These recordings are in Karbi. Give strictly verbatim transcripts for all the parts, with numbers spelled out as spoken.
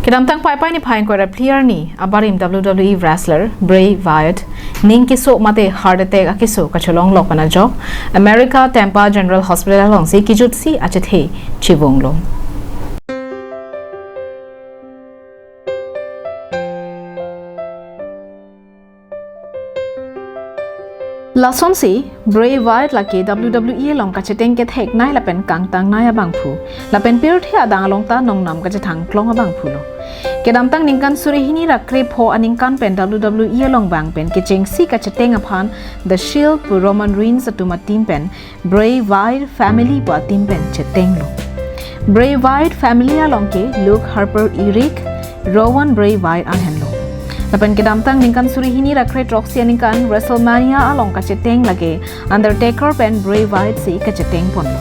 Kedamtang Paipai niphai ingkoi ra phli arni abarim W W E wrestler Bray Wyatt ning keso mate heart attack akeso kacholonglok pen ajok America Tampa General Hospital alongsi kejutsi achethe chevanglo. Lasonsi Bray Wyatt lake W W E along kacheteng ketheknei lapen kangtangnei abangphu, lapen pirthe adang along ta nongnam kachethang klong abangphulo. Kedamtang ningkan suri hini ra krepho aningkan pen W W E along bang pen kechengsi kacheteng aphan The Shield pu Roman Reigns atum ateam pen Bray Wyatt family pu ateam pen chetenglo. Bray Wyatt family along ke Luke Harper Eric, Rowan Bray Wyatt an henlo. Lapen kedamtang ningkan suri hini ra kre throksi aningkan WrestleMania along kacheteng lake Undertaker pen Bray Wyatt si kacheteng ponlo.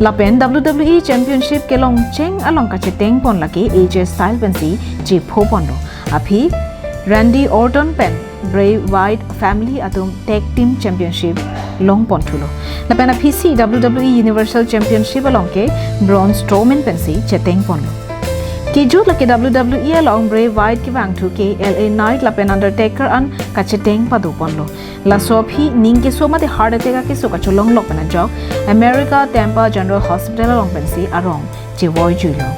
Lapen W W E Championship kelongcheng along kacheteng pon lake A J Styles pensi chepho ponlo. Aphi Randy Orton pen Bray Wyatt family atum Tag Team Championship long ponthulo. Lapen aphisi W W E Universal Championship along ke Braun Strowman pensi cheteng ponlo. Kejut lake W W E along Bray Wyatt kevangthu ke L A Knight lapen Undertaker an kacheteng pado ponlo. Laso aphi ning keso mate heart attack akeso kacholonglok pen ajok America Tampa General Hospital along pensi arong chevoijuilo.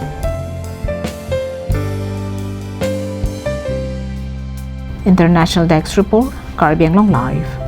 International Desk Report, Karbi Anglong Live.